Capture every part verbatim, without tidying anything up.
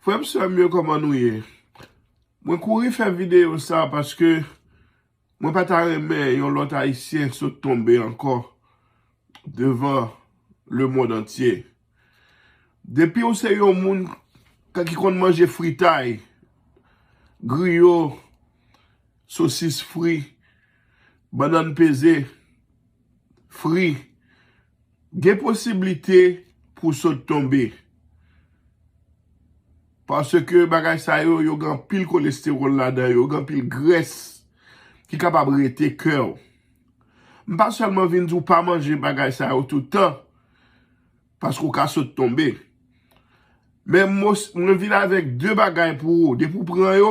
Frè m, sè m yo, kòman nou ye? Mwen kouri fè videyo sa paske mwen pa ta renmen yon lòt Ayisyen sot tonbe ankò devan lemonn antye. Depi w se yon moun k, ki konn manje fritay, griyo, sosis fri, bannann peze, fri, gen posiblite pou w sot tonbe. Paske bagay sa yo, yo gen anpil kolestewòl ladan yo, yo gen anpil grès ki kapab rete kè w. M pa sèlman vin di w pa manje bagay sa yo tout tan, paske w ka sot tonbe. Men mwen vin avèk de bagay pou ou. Depi w pran yo,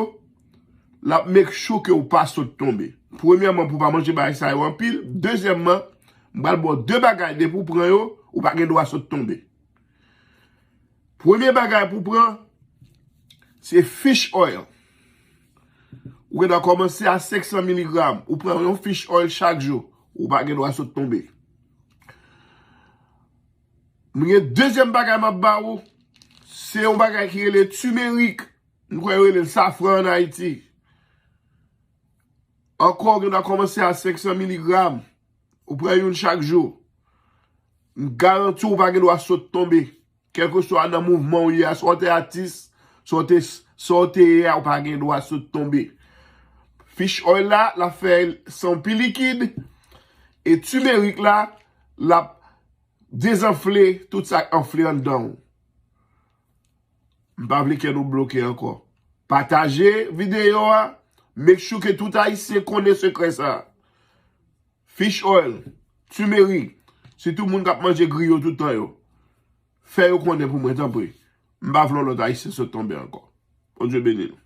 l ap make sure ke w pa sot tonbe. Premyèman, pou w pa manje bagay sa yo anpil. Dezyèmman, m pral ba w de bagay, depi w pran yo, ou pa gen dwa sot tonbe. Premye bagay pou w pran, se fish oil. Ou gen dwa kòmanse a senk san miligram. Ou pran yon fish oil chak jou. Ou pa gen dwa sot tonbe. Mwen gen dezyèm bagay m ap ba ou. Se yon bagay ki rele timerik. M kwè yo rele l safran ann Ayiti. Ankò, ou gen dwa kòmanse a senk san miligram. Ou pran youn chak jou. M garanti w, ou pa gen dwa sot tonbe. Kèlkeswa nan mouvman w ye a, swa w te atis, swa w te, swa w te ye a, ou pa gen dwa sot tonbe. Fish oil la, l ap fè san w pi likid. E timerik la, l ap dezanfle tout sa k anfle anndan w. M pa vle kè nou bloke ankò. Pataje videyo a. Make sure ke tout Ayisyen konnen sekrè sa. Fish oil, timerik, sitou moun k ap manje griyo tout tan yo. Fè yo konnen pou mwen, tanpri. M pa vle yon lòt Ayisyen sot tonbe ankò. Bondye beni nou.